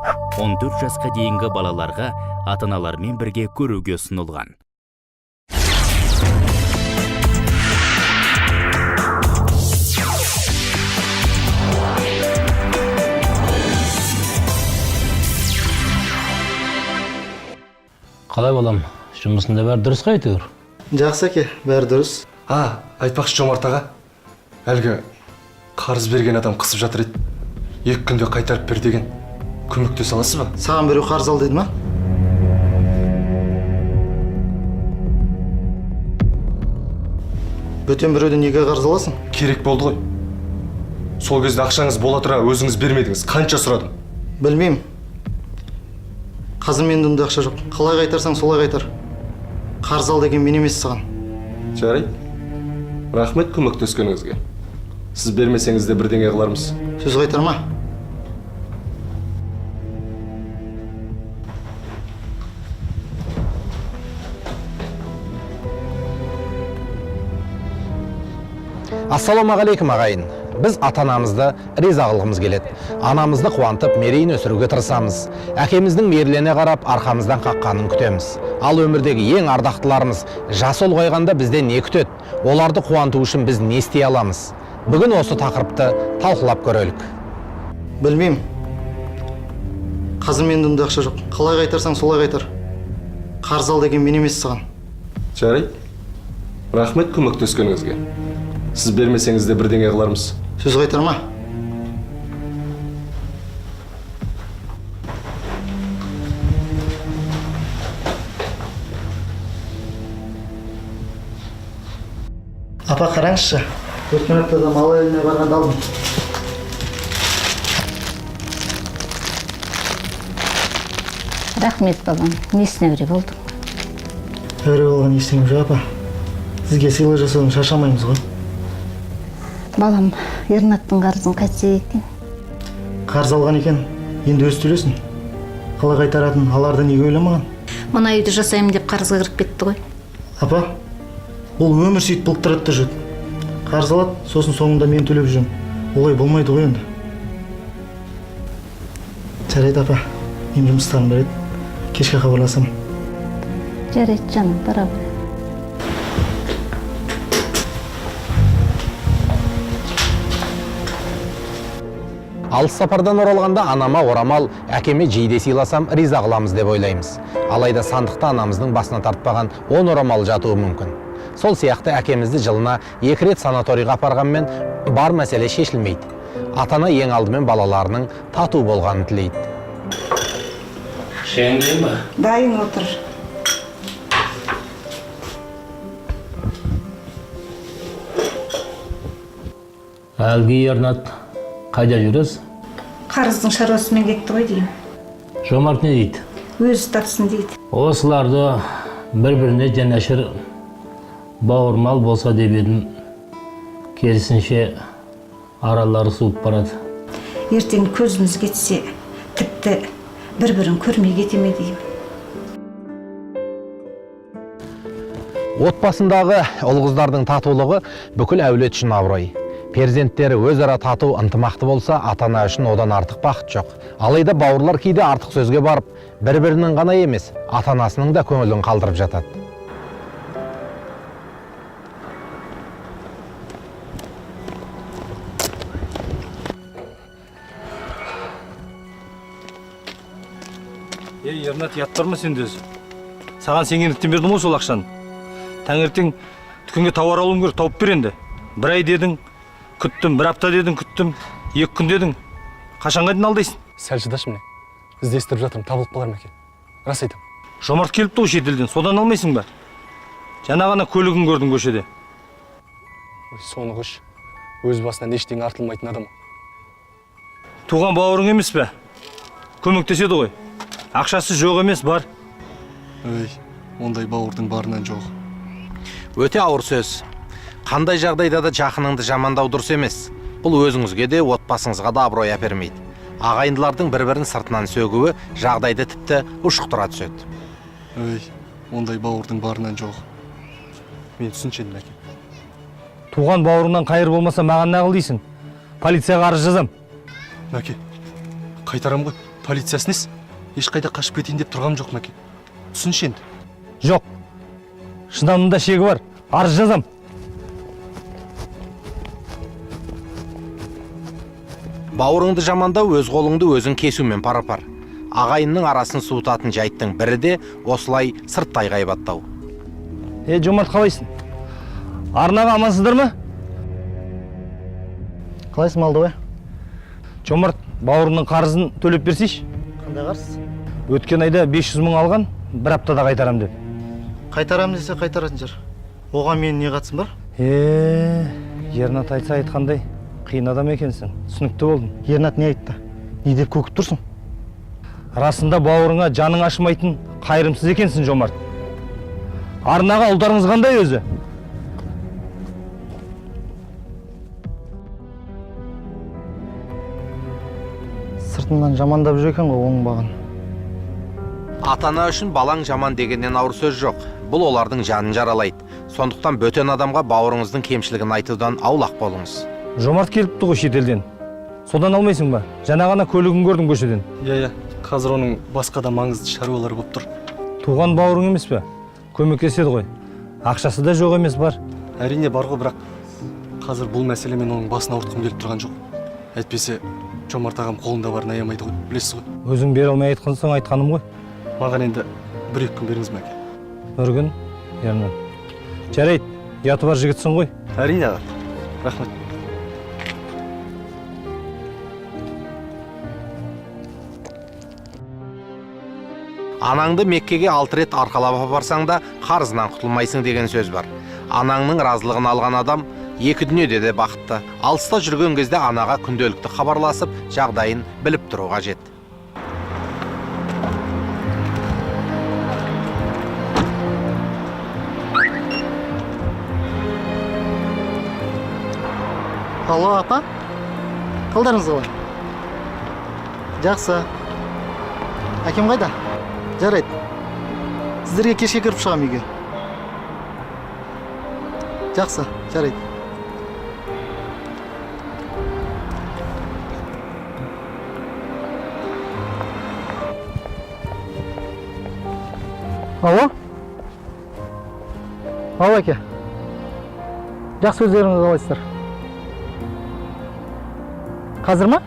14 жасқа дейінгі балаларға ата-аналармен бірге көруге ұсынылған. Қалай, балам, жұмысында бәрі дұрыс қой әйтеуір? Жақсы, әке, бәрі дұрыс. А, айтпақшы, Жомарт аға, әлгі қарыз берген адам қысып жатыр еді. 2 күнде қайтарып бер деген. Көмектесе аласыз ба? Саған біреу қарыз ал деді ма? Бөтен біреуден неге қарыз аласың? Керек болды ғой. Сол кезде ақшаңыз бола тұра өзіңіз бермедіңіз. Қанша сұрадым. Білмеймін. Қазір менде ондай ақша жоқ. Қалай қайтарсаң, солай қайтар. Қарыз ал деген мен емес саған. Жарайды. Рахмет көмектескеніңізге. Сіз бермесеңіз де бірдеңе қылармыз. Сөз қайтарма. Ассалаумағалейкум, ағайын! Біз ата анамызды риза қылғымыз келеді. Анамызды қуантып, мерейін өсіруге тырысамыз. Әкеміздің мейірлене қарап, арқамыздан қаққанын күтеміз. Ал өмірдегі ең ардақтыларымыз жасы ұлғайғанда бізден не күтеді? Оларды қуанту үшін біз не істей аламыз? Бүгін осы тақырыпты талқылап көрелік. Білмеймін. Қазір менде ондай ақша жоқ. Қалай қайтарсаң, солай қайтар. Қарыз ал деген мен емес саған. Жарайды. Рахмет көмектескеніңізге. Сіз бермесеңіз де бірдеңе қылармыз. Сөз қайтарма. Апа, қараңызшы. Өткен аптада мал еліне барғанда алдым. Рахмет, балам. Несіне әуре болдың? Әуре болған ештеңем жоқ, апа. Сізге сыйлық жасаудан шаршамаймыз ғой. Балам, Ернаттың қарызын қайтсе екен? Қарыз алған екен, енді өзі төлесін. Қалай қайтаратын аларды неге ойламаған? Мына үйді жасаймын деп қарызға кіріп кетті ғой. Апа, ол өмір сөйтіп былықтырады да жүреді. Қарыз алады, сосын соңында мен төлеп жүремін. Олай болмайды ғой енді. Жарайды, апа, менің жұмыстарым бар еді. Кешке хабарласамын. Жарайды, жаным, бара ғой. Алыс сапардан оралғанда анама орамал, әкеме жейде сыйласам, риза қыламыз деп ойлаймыз. Алайда сандықта анамыздың басына тартпаған 10 орамал жатуы мүмкін. Сол сияқты әкемізді жылына 2 рет санаторийға апарғанмен бар мәселе шешілмейді. Ата ана ең алдымен балаларының тату болғанын тілейді. Шайың дайын ба? Дайын отыр. Әлгі Ернат қайда жүресіз? Қарыздың шаруасымен кетті ғой деймін. Жомарт не дейді? Өзі тапсын дейді. Осыларды бір біріне жанашыр бауырмал болса деп едім, керісінше аралары суып барады. Ертең көзіміз кетсе, тіпті бір бірін көрмей кете ме деймін. Отбасындағы ұл қыздардың татулығы бүкіл әулет үшін абырой. Перзенттері өзара тату, ынтымақты болса, ата ана үшін одан артық бақыт жоқ. Алайда бауырлар кейде артық сөзге барып, бір бірінің ғана емес, ата анасының да көңілін қалдырып жатады. Ей, Ернат, ұят бар ма сенде өзі? Саған сенгендіктен бердім ғой сол ақшаны. Таңертең дүкенге тауар алуым керек, тауып бер енді. Бір ай дедің, күттім, бір апта дедің, күттім, 2 күн дедің. Қашанға дейін алдайсың? Сәл шыдашы, міне. Іздестіріп жатырмын, табылып қалар ма екен? Рас айтамын. Жомарт келіпті ғой шетелден, содан алмайсың ба? Жаңа ғана көлігін көрдім көшеде. Ой, соны қойшы. Өз басынан ештеңе артылмайтын адам. Туған бауырың емес пе? Көмектеседі ғой. Ақшасы жоқ емес, бар. Ой, ондай бауырдың барынан жоқ. Өте ауыр сөз. Қандай жағдайда да жақыныңды жамандау дұрыс емес. Бұл өзіңізге де, отбасыңызға да абырой әпермейді. Ағайындылардың бір бірін сыртынан сөгуі жағдайды тіпті ушықтыра түседі. Ой, ондай бауырдың барынан жоқ. Мен түсінші едім, әке. Туған бауырыңнан қайыр болмаса, маған нағыл дейсің? Полицияға арыз жазам. Мәке, Қайтарам ғой, полициясы несі? Ешқайда қашып кетейін деп тұрғам жоқ, Мәке. Түсінші енді. Жоқ, шыдамның да шегі бар, арыз жазам. Бауырыңды жамандау өз қолыңды өзің кесумен пара-пар. Ағайынның арасын суытатын жайттың бірі де осылай сырттай ғайбаттау. Е, Жомарт, қалайсың? Арнаға амансыздар ма? Қалайсың, Малдыбай? Жомарт, бауырымның қарызын төлеп берсейші. Қандай қарыз? Өткен айда 500 мың алған, бір аптада қайтарам деп. Қайтарам десе қайтаратын шығар. Оған менің не қатысым бар? Е, Ернат айтса айтқандай, қиын адам екенсің. Түсінікті болдым. Ернат не айтты? Не деп көкіп тұрсың? Расында бауырыңа жаның ашымайтын қайырымсыз екенсің, Жомарт. Арнаға ұлдарыңыз қандай өзі? Сыртынан жамандап жүр екен ғой оңбаған. Ата-ана үшін балаң жаман дегеннен ауыр сөз жоқ. Бұл олардың жанын жаралайды. Сондықтан бөтен адамға бауырыңыздың кемшілігін айтудан аулақ болыңыз. Жомарт келіпті ғой шетелден. Содан алмайсың ба? Жаңа ғана көлігін көрдім көшеден. Иә, иә, қазір оның басқа да маңызды шаруалары болып тұр. Туған бауырың емес пе? Көмектеседі ғой. Ақшасы да жоқ емес, бар. Әрине бар ғой, бірақ қазір бұл мәселемен оның басын ауыртқым келіп тұрған жоқ. Әйтпесе Жомарт ағам қолында барын аямайды ғой, білесіз ғой. Өзің бере алмай айтқан соң айтқаным ғой. Маған енді бір екі күн беріңіз, Мәке. Бір күн, Ернат. Жарайды, ұяты бар жігітсің ғой. Әрине аға, рахмет. Анаңды Меккеге 6 рет арқалап апарсаң да қарызынан құтылмайсың деген сөз бар. Анаңның разылығын алған адам екі дүниеде де бақытты. Алыста жүрген кезде анаға күнделікті хабарласып, жағдайын біліп тұру қажет. Алло, апа? Қалдарыңыз қалай? Жақсы. Әкем қайда? Жарайды. Сіздерге кешке кіріп шығам үйге. Жақсы, жарайды. Алло? Алло, әке. Жақсы, өздеріңіз қалайсыздар? Қазір ма?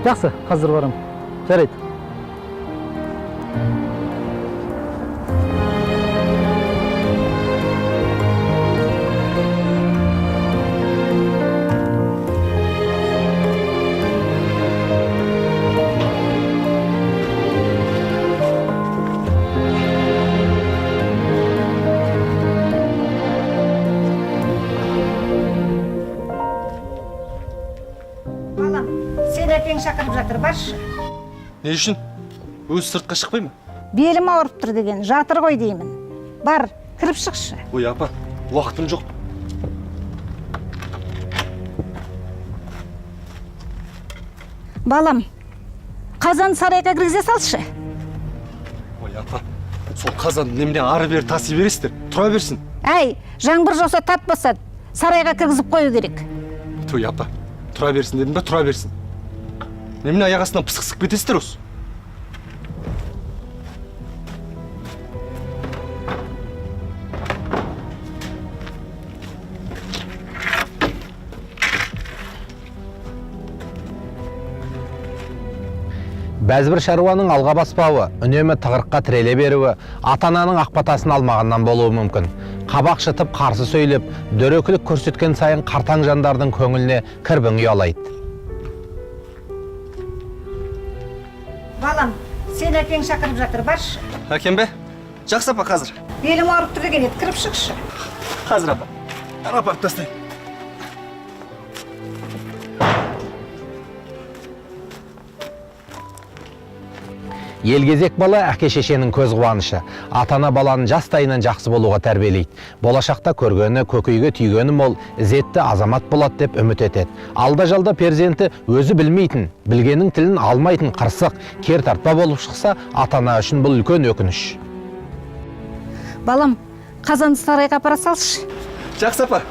Жақсы, қазір барам. Жарайды. Балам, сен әкең шақырып жатыр, баршы. Не үшін? Өзі сыртқа шықпай ма? Белім ауырып тұр деген, жатыр ғой деймін. Бар, кіріп шықшы. Ой, апа, уақытым жоқ. Балам, қазан сарайға кіргізе салшы. Ой, апа, сол қазанды немене ары бері таси бересіздер? Тұра берсін. Әй, жаңбыр жауса тат басады. Сарайға кіргізіп қою керек. Той, апа, тұра берсін дедім ба, тұра берсін. Немене аяқ астынан пысық кетесіздер осы? Бәзбір шаруаның алға баспауы, үнемі тығырыққа тіреле беруі, ата-ананың ақ батасын алмағаннан болуы мүмкін. Қабақ шытып қарсы сөйлеп, дөрекілік көрсеткен сайын қартаң жандардың көңіліне кірбің ұялайды. Балам, сен әкең шақырып жатыр, баршы. Әкем бе? Жақсы, апа, қазір. Белім ауырып тұр деген еді, кіріп шықшы. Қазір, апа. Апарып тастайын. Елгезек бала әке шешенің көз қуанышы. Ата-ана баланы жастайынан жақсы болуға тәрбиелейді. Болашақта көргені, көкейге түйгені мол, ізетті азамат болады деп үміт етеді. Алда-жалда перзенті өзі білмейтін, білгеннің тілін алмайтын қырсық, кер тартпа болып шықса, ата-ана үшін бұл үлкен өкініш. Балам, қазанды сарайға апара салшы. Жақсы, апа.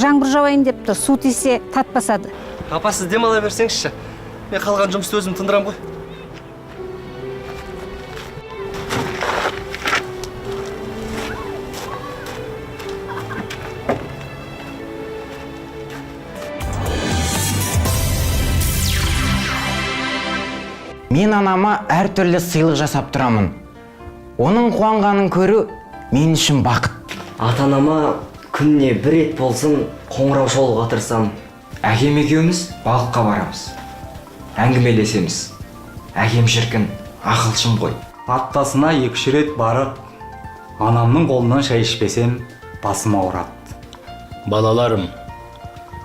Жаңбыр жауайын деп тұр, су тисе тат басады. Апа, сіз демала берсеңізші. Мен қалған жұмысты өзім тындырам ғой. Мен анама әртүрлі сыйлық жасап тұрамын. Оның қуанғанын көру мен үшін бақыт. Ата-анама күніне бір рет болсын қоңырау шалуға тырысамын. Әкем екеуміз балыққа барамыз. Әңгімелесеміз. Әкем шіркін, ақылшым ғой. Аптасына 2-3 рет барып, анамның қолынан шай ішпесем, басым ауырады. Балаларым,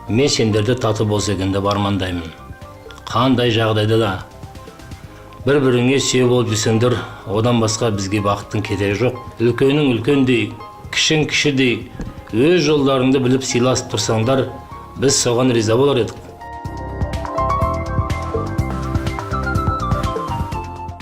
мен сендерді тату болса екен деп армандаймын. Қандай жағдайда да бір-біріңе сүйе болып жүрсеңдер, одан басқа бізге бақыттың керегі жоқ. Үлкенің үлкендей, кішің кішідей, өз жолдарыңды біліп сыйласып тұрсаңдар, біз соған риза болар едік.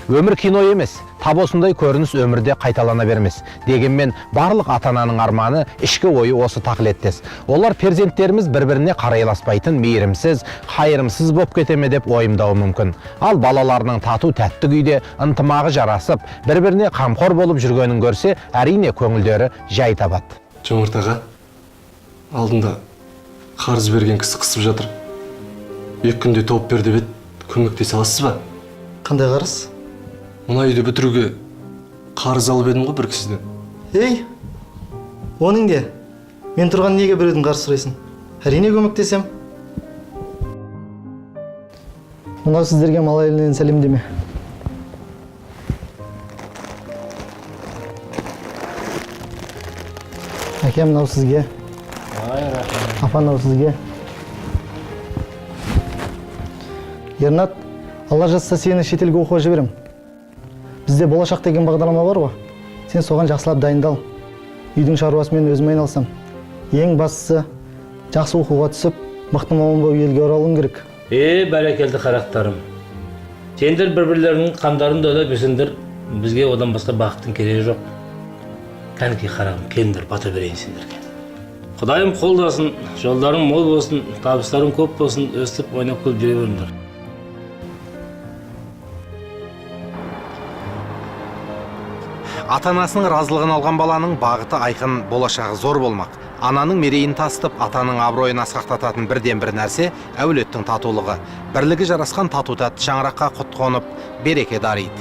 Өмір кино емес, тап осындай көрініс өмірде қайталана бермес. Дегенмен барлық ата-ананың арманы, ішкі ойы осы тақылеттес. Олар перзенттеріміз бір-біріне қарайласпайтын мейірімсіз, қайырымсыз боп кете ме деп уайымдауы мүмкін. Ал балаларының тату тәтті күйде ынтымағы жарасып, бір-біріне қамқор болып жүргенін көрсе, әрине көңілдері жай табады. Жомарт аға, алдында қарыз берген кісі қысып жатыр. 2 күнде тауып бер деп еді, көмектесе аласыз ба? Қандай қарыз? Мына үйді бітіруге қарыз алып едім ғой бір кісіден. Ей, оның не? Мен тұрған неге біреудің қарыз сұрайсың? Әрине көмектесем. Мынау сіздерге Малай елінен сәлемдеме. Әке, мынау сізге. Апа, мынау сізге. Ернат, Алла жазса сені шетелге оқуға жіберем. Бізде болашақ деген бағдарлама бар ғой. Сен соған жақсылап дайындал. Үйдің шаруасымен өзім айналысам. Ең бастысы жақсы оқуға түсіп, мықты маман болып елге оралуың керек. Бәрекелді қарақтарым. Сендер бір-бірлерінің қамдарын да ойлап жүрсеңдер, бізге одан басқа бақыттың керегі жоқ. Кәнекей қарағым, келіңдер, бата берейін сендерге. Құдайым қолдасын, жолдарың мол болсын, табыстарың көп болсын, өстіп ойнап күліп жүре беріңдер. Ата-анасының разылығын алған баланың бағыты айқын, болашағы зор болмақ. Ананың мерейін тасытып, атаның абыройын асқақтататын бірден-бір нәрсе әулеттің татулығы. Бірлігі жарасқан тату тәтті шаңыраққа құт қонып, береке дариды.